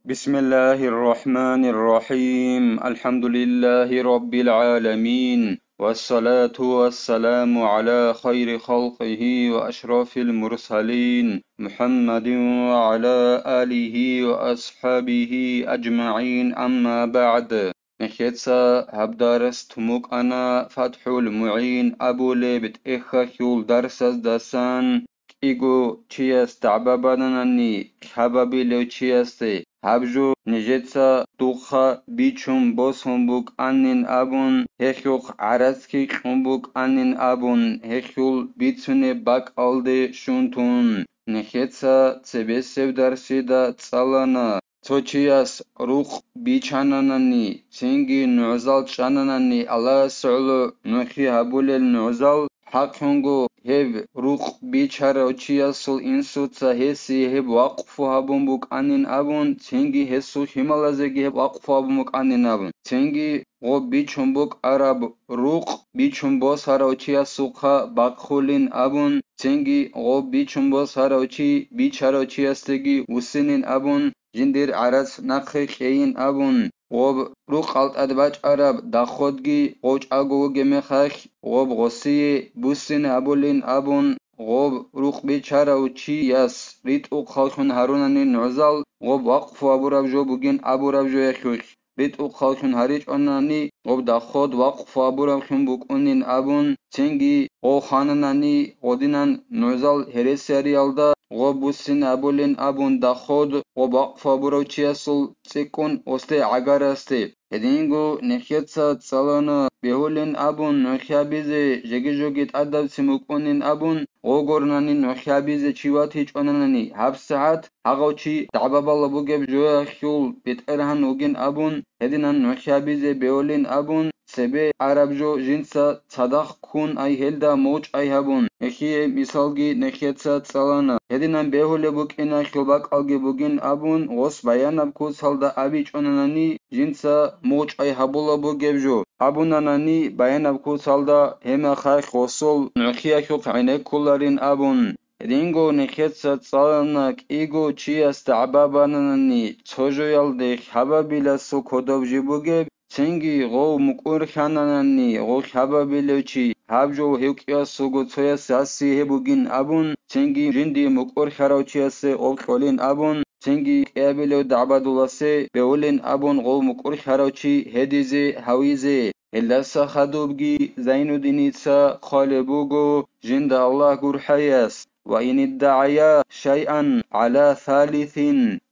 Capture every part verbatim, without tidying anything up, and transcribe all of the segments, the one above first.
بسم الله الرحمن الرحيم. الحمد لله رب العالمين. والصلاة والسلام على خير خلقه وأشرف المرسلين محمد وعلى آله وأصحابه أجمعين. أما بعد. Нехеца гьаб дарс тумукъана ФатхӀул МугӀин абулеб тӀехьалъул дарсаздасан. КӀиго чияс дагӀба бананани, хабабилев чиясде гьаб жо нижеца духъа бичун босун букӀанин абун, гьелъухъ гӀарацги кьун букӀанин абун, гьелъул бицунеб бакӀалде щун тун, нехеца цебесеб дарсида цӀалана. Цо чияс рукъ бичананани, цинги нугӀзал чӀананани, Аллагьас гӀоло нухӀи гьабулел нугӀзал, хӀакълъунго гьеб рукъ бичарав чиясул инсуца гьесие гьеб вакъфу гьабун букӀанин абун, цинги гьесул лъималазеги гьеб вакъфу гьабун букӀанин абун, цинги гъоб бичун букӀараб рукъ бичун босарав чиясухъа бахъулин абун, цинги гъоб бичун босарав чи бичарав чиясдеги вуссинин абун, жиндир гӀарац нахъе кьейин абун, гъоб рукъал тӀад бачӀараб доходги гъочӀаго вугеб мехалъ, гъоб гъосие буссин абулин абун, гъоб рукъ бичарав чияс ритӀухъаллъун гьарунани нугӀзал, гъоб вакъфу абураб жо бугин абураб жоялъулъ ритӀухъаллъун гьаричӀонани, гъоб доход вакъфу абураблъун букӀунин абун, цинги гъов хананани, гъодинан нугӀзал гьересиариялда гъоб буссин абулин абун доход гъоб вакъфу абурав чиясул цӀикӀкӀун гъосде гӀагарасде. Гьединго нехеца цӀалана бегьулин абун нухӀи гьабизе, жеги-жоги тӀадабцин букӀунин абун, гъогорнани нухӀи гьабизе чи ватичӀонанани, гьабсагӀат гьагъав чи дагӀба бала бугеб жоялъул бетӀергьан вугин абун, гьединан нухӀи гьабизе бегьулин абун, цебе араб жо жинца цадахъ ккун ай гьелда мочӀай гьабун, гьехие мисалги нехеца цӀалана. Гьединан бегьулеб букӀиналъул бакӀалги бугин абун, гъос баянаб куцалда абичӀонанани, жинца мочӀай гьабула бугеб жо абунанани, баянаб куцалда гьемахъахь гъосул нухӀиялъухъ гӀенеккуларин абун. Гьединго нехеца цӀалана кӀиго чияс дагӀба бананани, цо жоялде хабабиласул кодоб жиб бугеб, цинги гъов мукӀур хьананани, гъов хабабилев чи, гьаб жо гьев кӀиясулго цояс гьасие гьеб бугин абун, цинги жиндие мукӀур хьарав чиясе гъов кьолин абун, цинги кӀиабилев дагӀбадуласе бегьулин абун гъов мукӀур хьарав чи гьедизе гьавизе. Гьелдаса хадубги Зайнуддиница хъвалеб буго жинда Аллагь гурхӀаяс: «وإن ادعيا شيئا على ثالث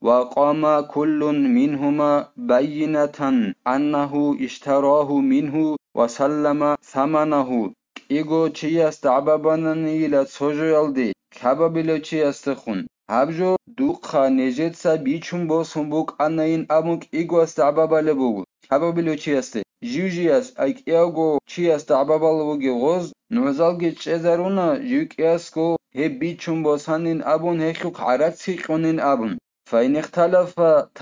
وقام كل منهما بينة أنه اشتراه منه وسلم ثمنه». КӀиго чияс дагӀба бананийила цо жоялде, хабабилев чиясдехун. Гьаб жо духъа нижеца бичун босун букӀанайин абун кӀигояс дагӀба балеб буго. Хабабилев чиясде, жив-жияс, ай кӀиявго чияс дагӀба балеб бугеб гъоз, нугӀзалги чӀезаруна, жив кӀиясго гьеб бичун босанин абун, гьелъухъ гӀарац гьикъунин абун. فإن اختلف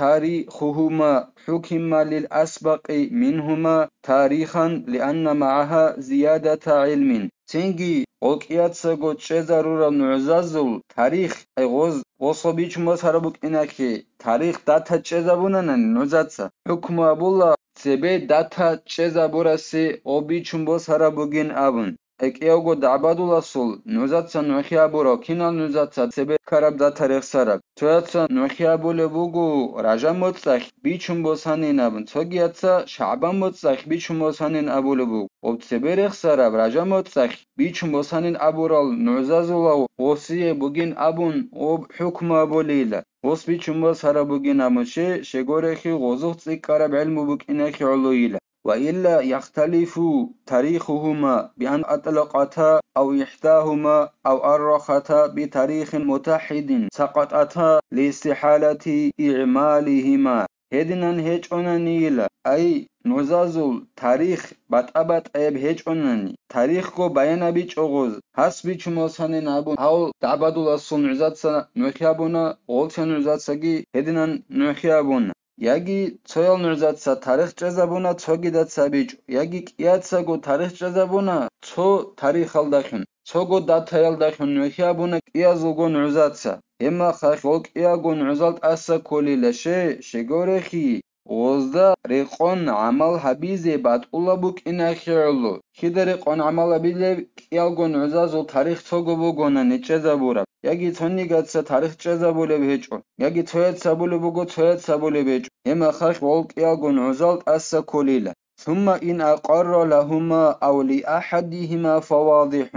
تاريخهما حكم للأسبق منهما تاريخا لأن معها زيادة علم. Цинги гъокӀияцаго чӀезарураб нугӀзазул тарих, ай гъоз, гъосо бичун босараб букӀинахъе, тарих дата чӀезабунанани нугӀзаца, хӀукму абула цебе дата чӀезабурасе гъо бичун босараб бугин абун. КӀиявго дагӀбадуласул нугӀзаца нухӀи абурав, кинал нугӀзаца цебе ккараб дата рехсараб? Цояца нухӀи абулеб буго Ражаб моцӀалъ бичун босанин абун, цогияца ШагӀбан моцӀалъ бичун босанин абулеб буго. Гъоб цебе рехсараб Ражаб моцӀалъ бичун босанин абурал нугӀзазулав гъосие бугин абун гъоб хӀукму абулейила, гъос бичун босараб бугин абун, ще, щегорехи гъозухъ цӀикӀкӀараб гӀелму букӀинехи гӀолойила. وإلا يختلف تاريخهما بأن أطلقتا أو إحداهما أو أرختا بتاريخ متحد سقطتا لاستحالة إعمالهما. Гьединан гьечӀонанийила, ай, нугӀзазул тарих батӀа-батӀаяб гьечӀонани, тарихго баянабичӀо гъоз, гьас бичун босанин абун, гьав дагӀбадуласул нугӀзаца нухӀи абуна, гъолча нугӀзацаги гьединан нухӀи абуна. Яги цоял нугӀзаца тарих чӀезабуна цогидаца бичӀо, яги кӀияцаго тарих чӀезабуна цо тарихалдалъун, цого датаялдалъун нухьи абуна кӀиязулгун гӀузаца. Гьебмахалъ гъол кӀиялгун гӀузал тӀаса кколила, ще, щегорехи, гъозда рекъон гӀамал гьабизе батӀулаб букӀинахъе гӀоло. Кида рекъон гӀамал гьабилеб? КӀиялгун гӀузазул тарих цого бугони чӀезабураб, яги цонигаца тарих чӀезабулеб гьечӀо, яги цояц абулеб буго, цояц абулеб гьечӀо. Гьебмахалъ гъол кӀиялгун гӀузал тӀаса кколила. ثم إن أقر لهما أو لأحدهما فواضح.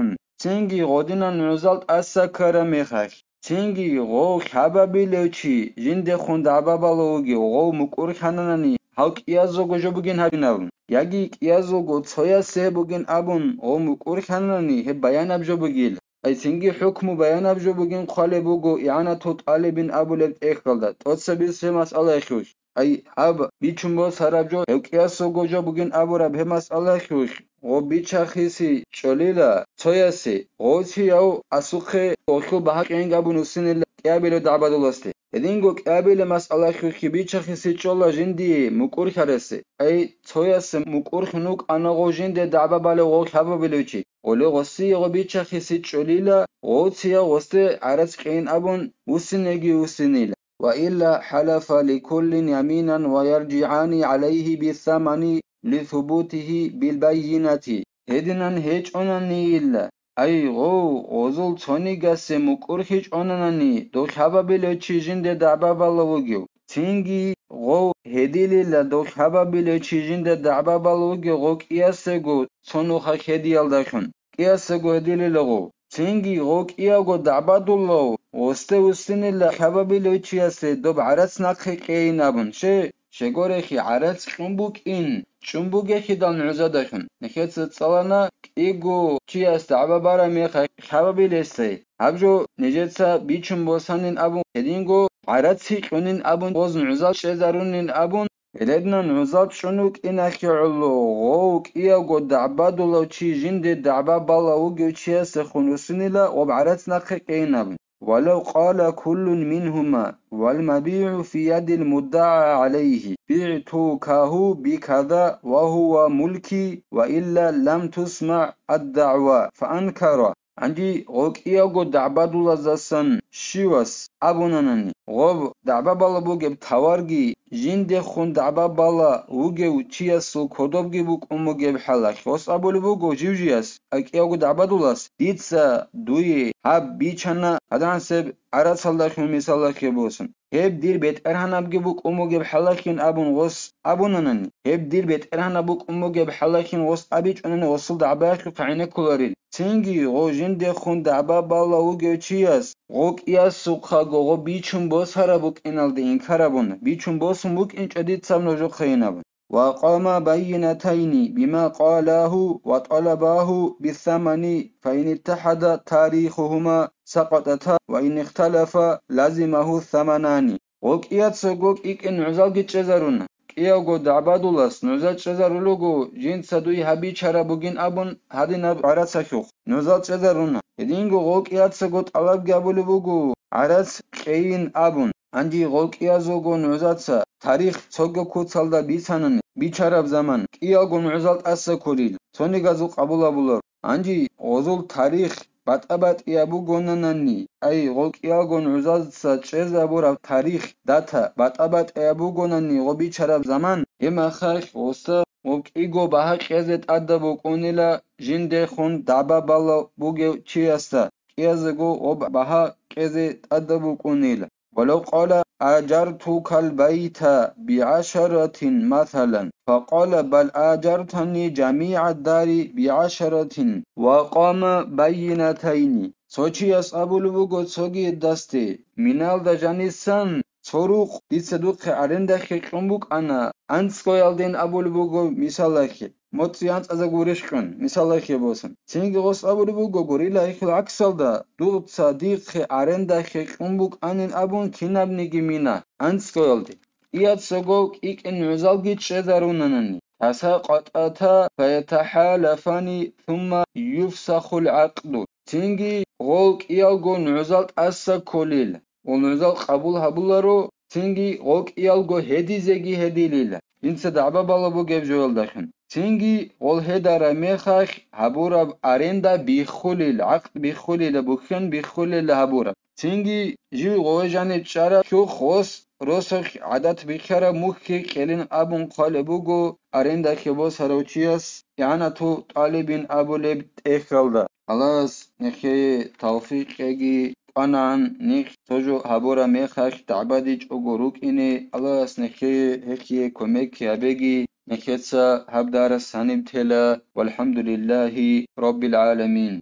Цинги гъодинан гӀузал тӀаса ккараб мехалъ, цинги гъов лъабабилев чи жиндехун дагӀба балев вугев гъов мукӀурхьананани, гьав кӀиязего жо бугин гьабин абун, яги кӀиязего цоясе гьеб бугин абун гъов мукӀурхьананани, гьеб баянаб жо бугила. Ай цинги хӀукму баянаб жо бугин хъвалеб буго ИгӀанатул тӀалибин абулеб тӀехьалда, тӀоцебесеб масъалаялъулъ. Ай, гьаб бичун босараб жо, гьев кӀиясго жо бугин абураб гьеб масъалаялъулъ гъоб бичахиси чӀолила цоясе, гъов цияв асухъе гъолъул багьа кьейин абун вуссинила кӀиабилев дагӀбадуласде. Гьединго кӀиабилеб масъалаялъулъги бичахиси чӀола жиндие мукӀурлъарасе. Ай, цоясе мукӀурлъун вукӀана гъов жинде дагӀба балев гъов лъабабилев чи. Гъоле гъосие гъоб бичахиси чӀолила, гъов цияв гъосде гӀарац кьейин абун вуссинеги вуссинила. وإلا حلف لكل يمينا ويرجعان عليه بالثمن لثبوته بالبينة. Гьединан гьечӀонанийила, ай гъов, гъозул цонигасе мукӀурлъичӀонанани, дов лъабабилев чи жинде дагӀба балев вугев. Цинги гъов гьедилила, дов лъабабилев чи жинде дагӀба балев вугев гъов кӀиясего цо нуха хьедиялдалъун. КӀиясего гьедилила гъов. Цинги гъов кӀиявго дагӀбадулав гъосде вуссинила лъабабилев чиясе доб гӀарац нахъе кьейин абун, ще, щегорехи гӀарац кьун букӀин, чӀун бугехидал нугӀзадалъун. Нехеца цӀалана, кӀиго чияс дагӀба бараб мехалъ лъабабилесдай. Гьаб жо нижеца бичун босанин абун, гьединго гӀарац гьикьунин абун, гъоз нугӀзал чӀезарунин абун, Гьединан гӀузал чӀун вукӀинахъе гӀоло, гъов кӀиявго дагӀбадулав чи жинде дагӀба балав вугев чиясехун вуссинила гъоб гӀарац нахъе кьейин абун. ولو قال كل منهما والمبيع في يد المدعى عليه بعتكه بكذا وهو ملكي وإلا لم تسمع الدعوى فأنكر. Гьанже гъокӀиялго дагӀбадулаздасан щивас абунанани, гъоб дагӀба бала бугеб таварги жиндехун дагӀба бала вугев чиясул кодобги букӀун бугеб хӀалалъ, гъос абулеб буго жив-жияс, а кӀиявго дагӀбадулас, дица дуе гьаб бичана, гьадинаб гӀарацалдалъун мисалалъе босун. Гьеб дир бетӀергьанабги букӀун бугеб хӀалалъин абун гъос абунанани, гьеб дир бетӀергьанаб букӀун бугеб хӀалалъин гъос абичӀунани гъосул дагӀбаялъухъ гӀенеккуларил. Цинги гъо жиндехун дагӀба бала вугев чияс гъо кӀиясухъаго гъо бичун босараб букӀиналде инкар абуна, бичун босун букӀинчӀо дица нужехъейин абун. وأقام بينتين بما قالاه وطلباه بالثمن، فإن اتحد تاريخهما سقطتا، وإن اختلفا لزمه الثمنان. Гъо кӀияцаго кӀикӀин нугӀзалги чӀезаруна. КӀиявго дагӀбадулас нугӀзал чӀезарулего, жинца дуй гьабичараб бугин абун гьадинаб гӀарацалъухъ нугӀзал чӀезаруна. Гьединго гъо кӀияцаго тӀалабги гьабулеб буго гӀарац кьейин абун. Гьанже гъо кӀиязулго нугӀзаца тарих цого куцалда бицанани, бичараб заман кӀиялго нугӀзал тӀаса кколил, цонигазул къабул гьабуларо. Гьанже гъозул тарих батӀа-батӀияб бугонанани, ай, гъо кӀиялго нугӀзаца чӀезабураб тарих дата батӀа-батӀияб бугонани гъо бичараб заман, гьеб мехалъ гъоса гъо кӀиго багьа кьезе тӀадаб букӀунила жиндехун дагӀба бала бугев чиясда, кӀиязего гъо багьа кьезе тӀадаб букӀунила. ولو قال: أجرتك البيت بعشرة مثلا، فقال: بل أجرتني جميع الدار بعشرة، وأقام بينتين. Цо чияс абулеб буго цогидасде, миналда жанисан цо рукъ дица духъе арендахъе кьун букӀана, анцӀгоялдейин абулеб буго мисалалъе. МоцӀи анцӀазаго гурищ кьун, мисалалъе босун. Цинги гъос абулеб буго, гурила гьелъул гӀаксалда, дуца дихъе арендахъе кьун букӀанин абун кинабниги мина, анцӀгоялде. КӀияцаго кӀикӀин нугӀзалги чӀезарунанани, فسقطتا فيتحالفان ثم يفسخ العقد. Цинги гъол кӀиялго нугӀзал тӀаса кколил. Ва нугӀзал къабул гьабуларо, цинги гъо кӀиялго гьедизеги гьедилила. Инца дагӀба балеб бугеб жоялдахун. Цинги гъол гьедараб мехалъ гьабураб аренда биххулел, гӀакъд биххулела, бухьен биххулела гьабураб. Цинги жив гъове жаниб чӀаралъухъ гъос росулъ гӀадат бихьараб мухьги кьелин абун хъвалеб буго арендалъе босарав чияс игӀанату тӀалибин абулеб тӀехьалда. Аллагьас нехее тавфикъ кьеги, кӀванагӀан нихъ цо жо гьабураб мехалъ дагӀбадичӀого рукӀине, Аллагьас нехее гьехие кумекги гьабеги, нехеца гьаб дарас гьаниб тела, валхӀамдулиллагьи раббил гӀаламин.